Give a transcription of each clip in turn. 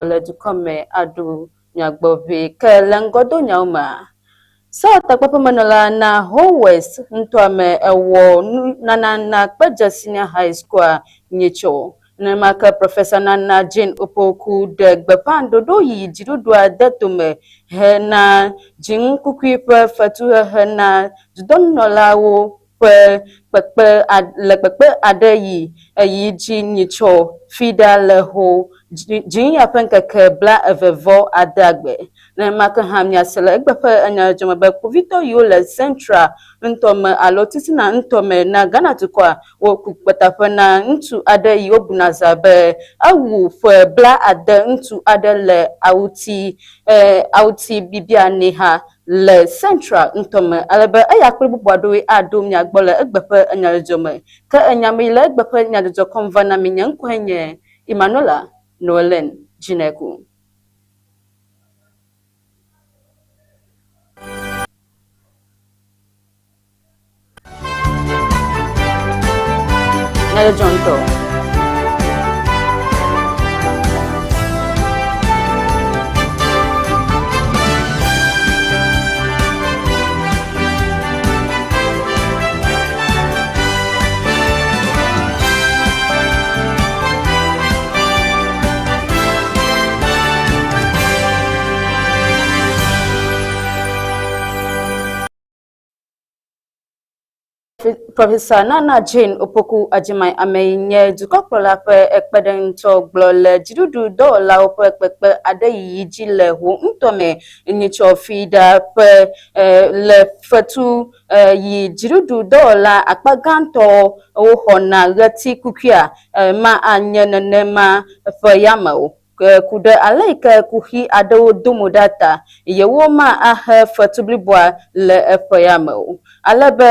Le dukɔ me aɖu miagbɔ ʋɛ ke le ŋgɔdonyawo mea, Saul takpeƒemenɔla na Ho West nutoa me ewɔ nunana na Kpedze Senior High School-a nyitsɔ. Nenema ke Professor Nana Jane Opoku ɖe gbeƒã ɖoɖo yi dziɖuɖua de tome hena dziŋukukui ƒe fetuhehe na dudɔnunɔlawo ƒe kpekpe le kpekpe aɖe yi eyi dzi nyitsɔ fiɖa le ho dzinya ƒe ŋkeke 29 gbe. Nenema ke hã miase le egbe ƒe enyadzɔdzɔ me be kpovitɔ yiwo le Central ŋutɔ me alo titina ŋutɔ me na Ghana dukɔa woku kpetaƒe na ŋutsu aɖe yi wobuna za be ewu ƒe 70 ŋutsu aɖe le awuti awuti bibia neha le Central ŋutɔ me ale be eya kple bubu aɖewoe aɖo mia gbɔ le egbe ƒe enyadzɔdzɔ me. Ke enya me yi le egbe ƒe nyadzɔdzɔ kɔm va na mi nye ŋkɔe nye Emmanuela Noelen Dzineku. Nyadzɔdzɔ ŋutɔ. Professor Nana Jane Opoku Agyemang ame yi nye dukɔkplɔla ƒe kpeɖeŋutɔ gblɔ le dziɖuɖu dɔwɔlawo ƒe kpekpe aɖe yiyi dzi le ho ŋutɔ me nyitsɔ fiɖa ƒe le fetu yi dziɖuɖu dɔwɔla akpa gãtɔ woxɔna ɣleti kukuia ma anye nenema ƒe yame o. Ku ɖe ale yi ke kuxi aɖewo do mo ɖa ta yewo ma axe fetu bliboa le eƒe ya me o. Ale be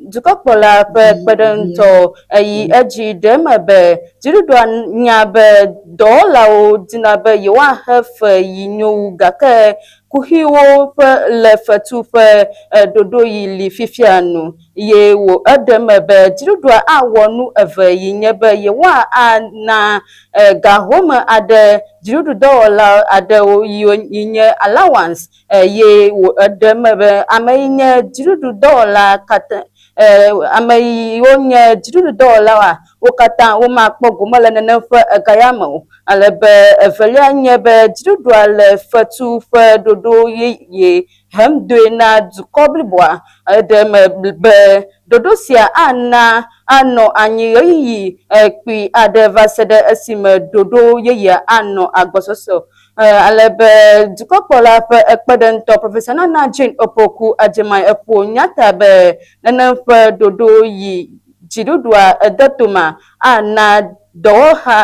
dukɔkplɔla ƒe kpeɖeŋutɔ eyi edzi ɖe eme be dziɖuɖua nya be dɔwɔlawo dina be yewoaxe fe yi nyo wu gake kuxiwo ƒe le fetu ƒe ɖoɖo yi li fifia nu ye wò eɖe eme be dziɖuɖua awɔ nu eve yi nye be yewoana ga home aɖe dziɖuɖudɔwɔla aɖewo yi nye allowance ye wò eɖe eme be ame yi nye dziɖuɖudɔwɔla katã ame yiwo nye dziɖuɖudɔwɔlawoa wo katã womakpɔ gome le nenem ƒe ega ya me o. Ale be evelia nye be dziɖuɖua le fetu ƒe ɖoɖo yeye hem doe na dukɔ bliboa. Eɖe eme be ɖoɖo sia ana anɔ anyi ɣeyiɣi kpui aɖe va se ɖe esime ɖoɖo yeyea anɔ agbɔsɔsɔ. Ale be dukɔkplɔla ƒe kpeɖeŋutɔ Professor Nana Jane Opoku Agyemang eƒo nya ta be nenem ƒe ɖoɖo yi dziɖuɖua ede toma ana dɔwɔha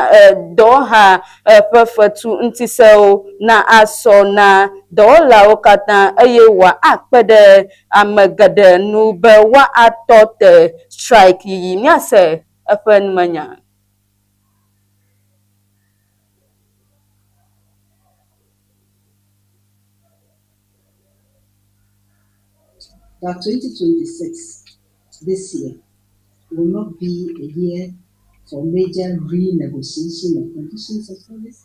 dɔwɔha ƒe fetu ŋutisewo na asɔ na dɔwɔlawo katã eye wòakpe ɖe ame geɖe nu be woatɔ te strike yiyi. Míase eƒe numenya. That 2026, this year, will not be a year for major renegotiation of conditions of service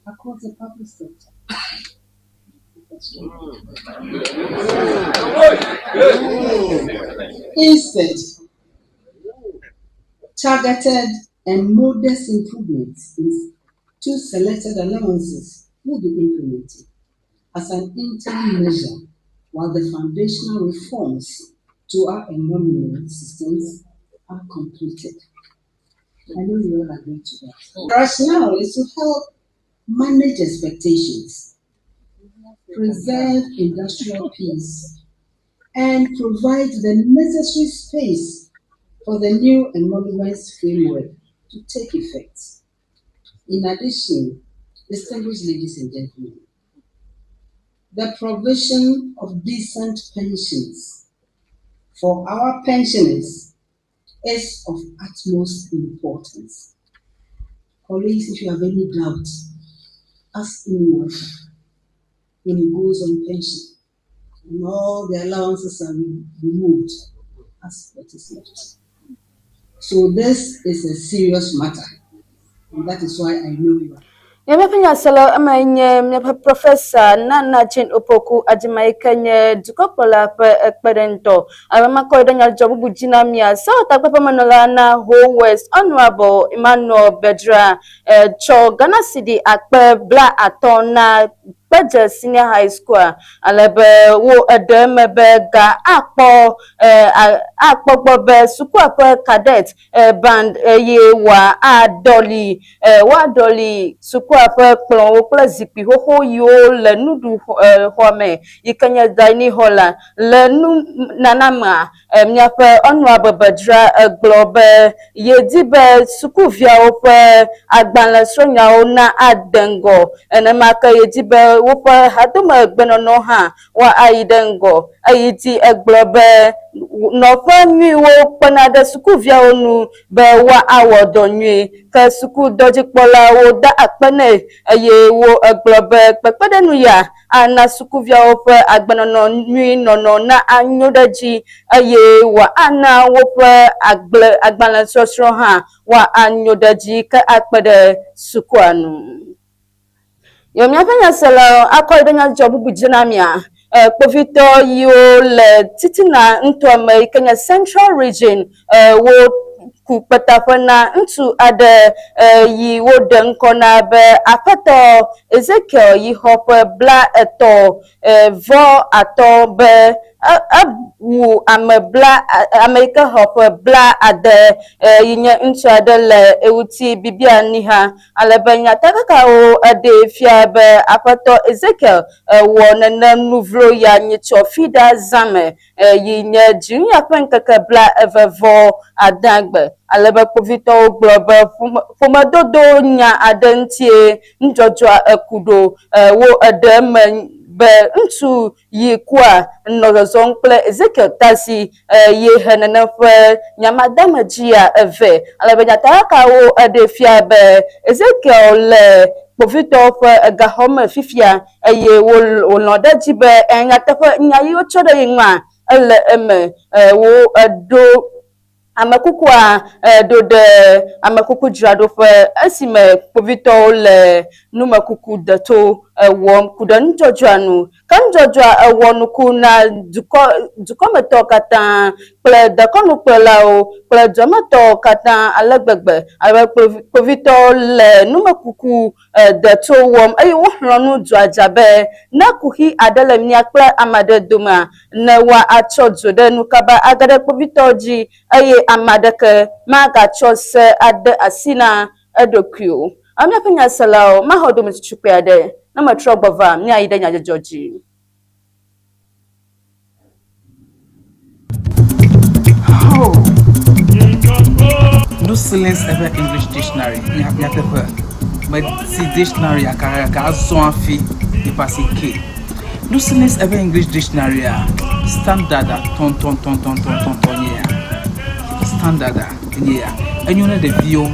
across the public sector. Instead, targeted and modest improvements in two selected allowances will be implemented as an interim measure while the foundational reforms to our emolument systems are completed. I know you all agree to that. The rationale is to help manage expectations, preserve industrial peace, and provide the necessary space for the new emoluments framework to take effect. In addition, distinguished ladies and gentlemen, the provision of decent pensions for our pensioners is of utmost importance. Colleagues, if you have any doubt, ask anyone when he goes on pension and all the allowances are removed, ask what is left. So this is a serious matter, and that is why I know you are. Nye míaƒe nyasela emae nye míaƒe Professor Nana Jane Opoku Agyemang yi ke nye dukɔkplɔla ƒe kpeɖeŋutɔ. Ame ma kɔe ɖe nyadzɔdzɔ bubu dzi na mía Sewɔtakpeƒemenɔla na Ho West Honourable Emmanuel Bedzra tsɔ Ghana cedi akpe 50 na Kpedze Senior High School ale be wo eɖe eme be ga akpɔ akpɔ gbɔ be sukua ƒe cadet band eye wòaɖɔli woaɖɔli sukua ƒe kplɔ̃wo kple zikpui xoxo yiwo le nuɖuxɔa me yi ke nye dining hall la. Le nunana mea, míaƒe Honourable Bedra gblɔ be yedi be sukuviawo ƒe agbalẽsrɔ̃nyawo na ade ŋgɔ. Nenema ke yedi be woƒe hadomegbenɔnɔ hã woayi ɖe ŋgɔ. Eyi dzi egblɔ be nɔƒe nyuiwo kpena ɖe sukuviawo ŋu be woawɔ dɔ nyuie. Ke sukudɔdzikpɔlawo da akpe nɛ eye wo egblɔ be kpekpeɖeŋu ya ana sukuviawo ƒe agbenɔnɔ nyui nɔnɔ na anyo ɖe edzi eye wòana woƒe agble agbalẽsɔsrɔ̃ hã woanyo ɖe edzi ke akpe ɖe sukua ŋu. Yɔ míaƒe nyaselawo akɔ yi ɖe nyadzɔdzɔ bubu dzi na mia. Kpovitɔ yiwo le titina nutoa me yi ke nye Central Region wo ku kpetaƒe na ŋutsu aɖe yi woɖe ŋkɔ na be Aƒetɔ Ezekiel yi xɔ ƒe 35 be ewu ame bla ame yi ke xɔ ƒe 70 yi nye ŋutsu aɖe le Ewuti Bibia Niha. Ale be nyatakakawo ɖee fia be Aƒetɔ Ezekiel wɔ nenem nu vlo ya nyitsɔ Fiɖa zã me yi nye dziŋuya ƒe ŋkeke 29 gbe. Ale be kpovitɔwo gblɔ be ƒomedodo nya aɖe ŋutie nudzɔdzɔa ku ɖo. Wo ɖe eme be ŋutsu yi kua nɔ zɔzɔm kple Ezekiel tasi ye he nenem ƒe nyamadeamedzia vɛ. Ale be nyatakakawo ɖee fia be Ezekiel le kpovitɔwo ƒe gaxɔ me fifia eye wòlɔ̃ ɖe edzi be nyateƒe nya yi wotsɔ ɖe ye ŋua ele eme. Woɖo Amekukua ɖo ɖe amekukudzraɖoƒe esime kpovitɔwo le numekuku deto wɔm ku ɖe nudzɔdzɔa ŋu. Ke nudzɔdzɔa ewɔ nuku na dukɔ dukɔmetɔwo katã kple dekɔnukplɔlawo kple duametɔwo katã ale gbegbe ale be kpovitɔwo le numekuku deto wɔm eye woxlɔ̃ nu dua dza be ne kuxi aɖe le mía kple ame aɖe domea, ne woatsɔ dzo ɖe nu kaba age ɖe kpovitɔwo dzi eye ame aɖeke magatsɔ se ade asi na eɖokui o. Alo míaƒe nyaselawo maxɔ dometutu kpui aɖe ne metrɔ gbɔ va míayi ɖe nyadzɔdzɔ dzi. Oh. No silence ever English dictionary. Nyateƒe. Meti dictionary akakaka azɔ hafi nipa si ke. No silence ever English dictionary a standard a tɔntɔntɔntɔntɔntɔn nye ya. Standard a enye ya. Enyo ne ɖeviwo,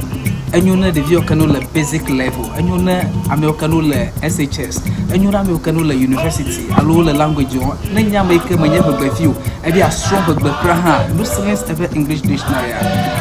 enyo ne ɖeviwo ke no le basic level, enyo ne amewo ke no le SHS, enyo ne amewo ke no le university alo wole language wɔm. Ne nye ame yi ke menye ʋegbevi o, ebe yeasrɔ̃ ʋegbe kura hã, Lucens eƒe English dictionary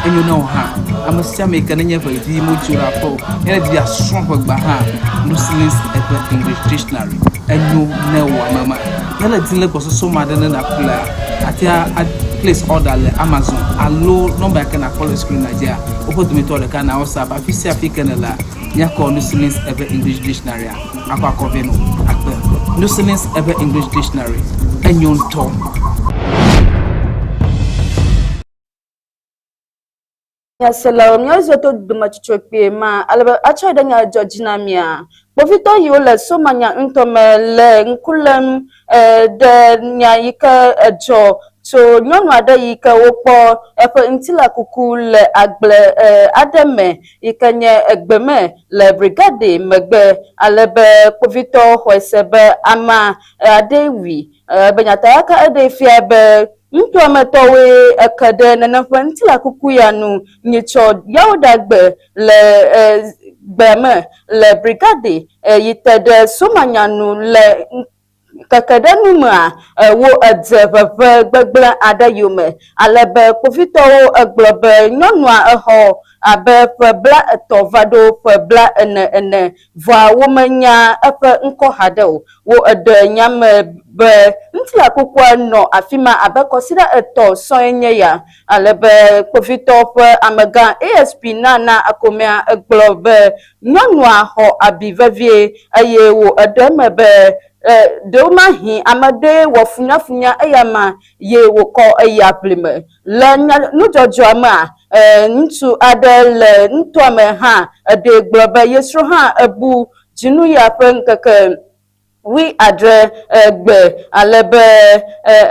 enyo ne wò hã. Ame sia ame yi ke nenye ʋevi medzo le aƒe o, ne edi be yeasrɔ̃ ʋegbea hã, Lucens eƒe English dictionary enyo ne wò ame ma. Ne le dim le gbɔsɔsɔ me aɖe ne nàƒlea, àte ŋu a place order le Amazon alo nɔmba yi ke nàkpɔ le screen dzia, woƒe dometɔ ɖeka na WhatsApp. Afi sia afi ke nèlea, míakɔ Lucens eƒe English dictionary akɔ akɔ vɛ nɔ akpe. Lucens eƒe English dictionary enyo ŋutɔ. Nyaselawo, míawo Israeltɔwo dometsotso kpuie ma, ale be atsɔe ɖe nya dzɔ dzi na mia. Kpovitɔ yiwo le Somanya ŋutɔ me le ŋku lém ɖe nya yi ke edzɔ tso nyɔnu aɖe yi ke wokpɔ eƒe ŋutilã kuku le agble aɖe me yi ke nye egbe me le Brigade megbe ale be kpovitɔwo xɔe se be amea aɖee wui. Ebe nyatakaka eɖee fia be ŋutsua me tɔwoe eke ɖe nenem ƒe ŋutilã kuku ya nu nyitsɔ Yawoɖagbe le gbea me le Brigade yi te ɖe Somanya nu le. Keke ɖe nu mea, wo edze ʋeʋẽ gbegblẽ aɖe yome ale be kpovitɔwo egblɔ be nyɔnua exɔ abe ƒe 30 va ɖo ƒe 40 ene vɔa womenya eƒe ŋkɔ haɖe o. Wo eɖe nya me be ŋutilã kukua nɔ afima abe kɔsiɖa etɔ sɔe nye ya ale be kpovitɔ ƒe amegã ASP Nana Akomea egblɔ be nyɔnua xɔ abi vevie eye wo eɖe eme be Ɖewomahi ame ɖee wɔ funyafunya eyama ye wòkɔ eya ʋli me. Le nya nudzɔdzɔa mea, ŋutsu aɖe le nutoa me hã eɖee gblɔ be ye srɔ̃ hã ebu dzinu ya ƒe ŋkeke wuiadre gbe ale be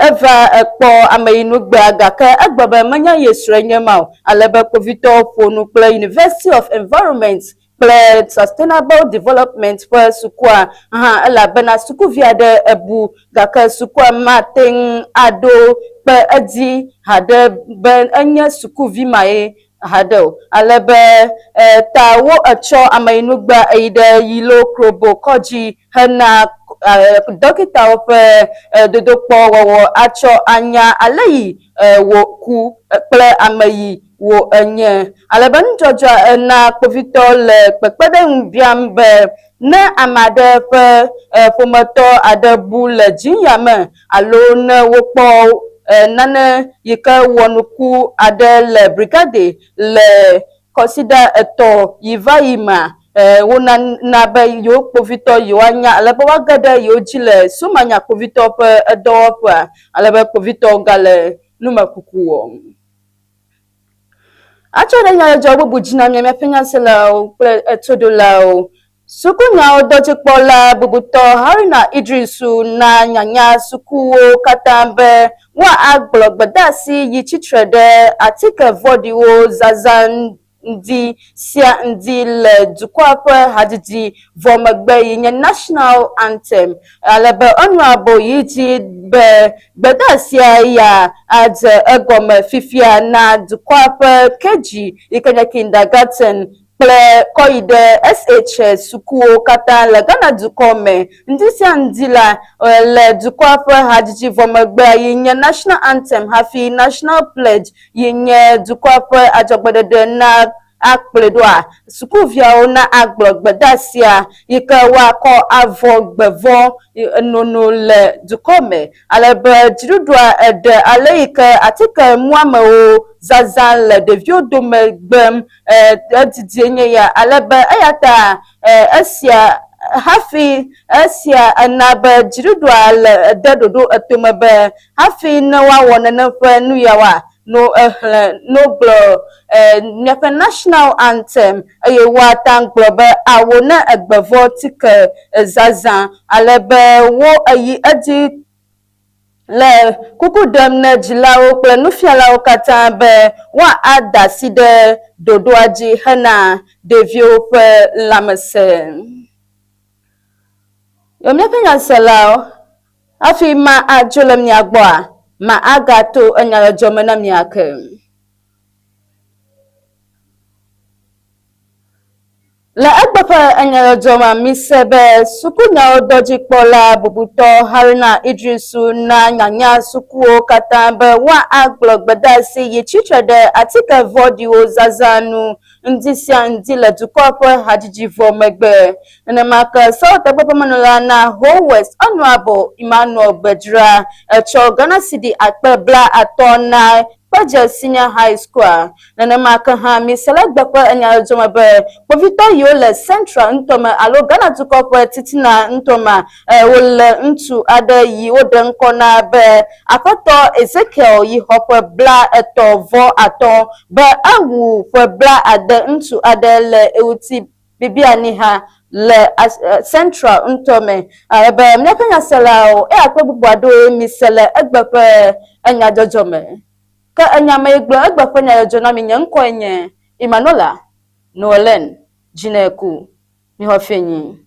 eva kpɔ ameyinugbea gake egblɔ be menye ye srɔ̃e nye ma o ale be kpovitɔwo ƒo nu kple University of Environment kple Sustainable Development ƒe sukua hã elabena sukuvi aɖe ebu gake sukua mate ŋu aɖo kpe edzi haɖe be enye sukuvi mae haɖe o. Ale be ta wo etsɔ ameyinugbea eyi ɖe Yilo Krobo kɔdzi hena dɔkitawo ƒe dodokpɔ wɔwɔ atsɔ anya aleyi wòku kple ameyi wò enye. Ale be nudzɔdzɔa ena kpovitɔ le kpekpeɖeŋu biam be ne ame aɖe ƒe ƒometɔ aɖe bu le dzinya me alo ne wokpɔ nane yi ke wɔ nuku aɖe le brigade le kɔsiɖa etɔ yi va yi mea, wonana be yewo kpovitɔ yewoanya ale be woage ɖe yewo dzi le Somanya kpovitɔ ƒe dɔwɔƒea ale be kpovitɔwo gale numekuku wɔm. Atsɔ ɖe nyadzɔdzɔ bubu dzi na mía míaƒe nyaselawo kple etoɖolawo. Sukunyawo dɔdzikpɔla bubutɔ Haruna Iddrisu na nyanya sukuwo katã be woagblɔ gbedeasi yi tsitre ɖe atike vɔ̃ɖiwo zazã ŋdi sia ŋdi le dukɔa ƒe hadzidzi vɔ megbe yi nye National Anthem ale be Honourable yi dzi be gbedeasia ya adze egɔme fifia na dukɔa ƒe KG yi ke nye Kindergarten kple kɔ yi ɖe SHS sukuwo katã le Ghana dukɔ me. Ŋdi sia ŋdi la, le dukɔa ƒe hadzidzi vɔ megbea yi nye National Anthem hafi National Pledge yi nye dukɔa ƒe adzɔgbeɖeɖe na akplɔe ɖoa, sukuviawo na agblɔ gbedeasia yi ke woakɔ avɔ gbevɔ nono le dukɔ me ale be dziɖuɖua eɖe ale yi ke atike muamewo zazã le ɖeviwo dome gbem edidie nye ya ale be eya ta esia hafi esia ena be dziɖuɖua le ede ɖoɖo etome be hafi ne woawɔ nenem ƒe nu yawoa, no exlẽ no gblɔ míaƒe national anthem eye woata gblɔ be awo ne egbevɔ tike zazã ale be wo eyi edzi le kuku ɖem ne dzilawo kple nufialawo katã be woada asi ɖe ɖoɖoa dzi hena ɖeviwo ƒe lãmesẽ. Yɔ míaƒe nyaselawo hafi ma adzo le mia gbɔa, ma agato enyadzɔdzɔ me na mi ake. Le egbe ƒe enyadzɔdzɔ me mise be sukunyawo dɔdzikpɔla bubutɔ Haruna Iddrisu na nyanya sukuwo katã be woagblɔ gbedeasi yi tsitre ɖe atike vɔ̃ɖiwo zazã nu ŋdi sia ŋdi le dukɔa ƒe hadzidzi vɔ megbe. Nenema ke sewɔtakpekpemenɔla na Ho West Honourable Emmanuel Gbedra etsɔ Ghana cedi 50,000 na Kpedze Senior High School-a. Nenema ke hã mise le egbe ƒe enyadzɔdzɔ me be kpovitɔ yiwo le Central nutome alo Ghana dukɔ ƒe titina nutomea, wole ŋutsu aɖe yi woɖe ŋkɔ na be Aƒetɔ Ezekiel yi xɔ ƒe 35 be ewu ƒe 70 ŋutsu aɖe le Ewuti Bibianiha le Central nutome. Ale be míaƒe nyaselawo eya kple bubu aɖewoe mise le egbe ƒe enyadzɔdzɔ me. Ke enya me yi gblɔ egbe ƒe nyadzɔdzɔ na mi nye ŋkɔe nye Emmanuela Noelen Dzineku. Mixɔ fienyi.